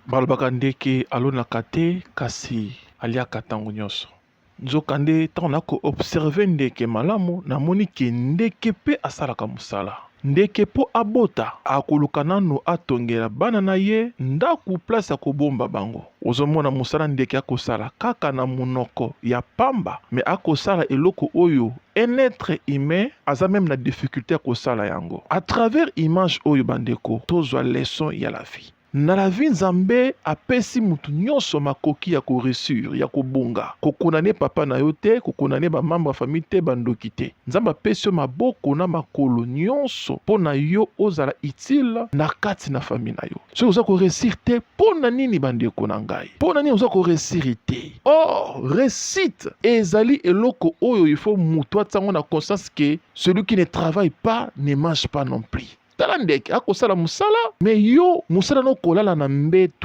Balobaka ndeke alonaka te kasi aliaka ntango nyonso. Nzokande ntango nako observer ndeke malamu, namoni ke ndeke mpe asalaka mosala. Ndeke mpo abota, akoluka nanu atongela bana na ye ndaku, place ya kobomba bango. Ozomona mosala ndeke akosala kaka na monoko ya pamba, mais akosala eloko oyo un être humain aza même na difficulté ya kosala yango. À travers image oyo, bandeko, tozwa leçon ya la vie. Na la vie, Nzambe apesi mutu nyonso makoki ya koréussir, ya kobonga. Kokondamner papa na yo te, kokondamner bamembre ya famille te, bandoki te. Nzambe apesi yo maboko na makolo nyonso mpo na yo ozala utile na kati na famille na yo. Soki oza koréussir te, mpo na nini, bandeko na ngai? Mpo na nini oza koréussir te? Or réussite ezali eloko oyo il faut mutu atiango na conscience ke celui qui ne travaille pas ne mange pas non plus. Tala ndeke akosala mosala, mais yo mosala no kolala na mbeto.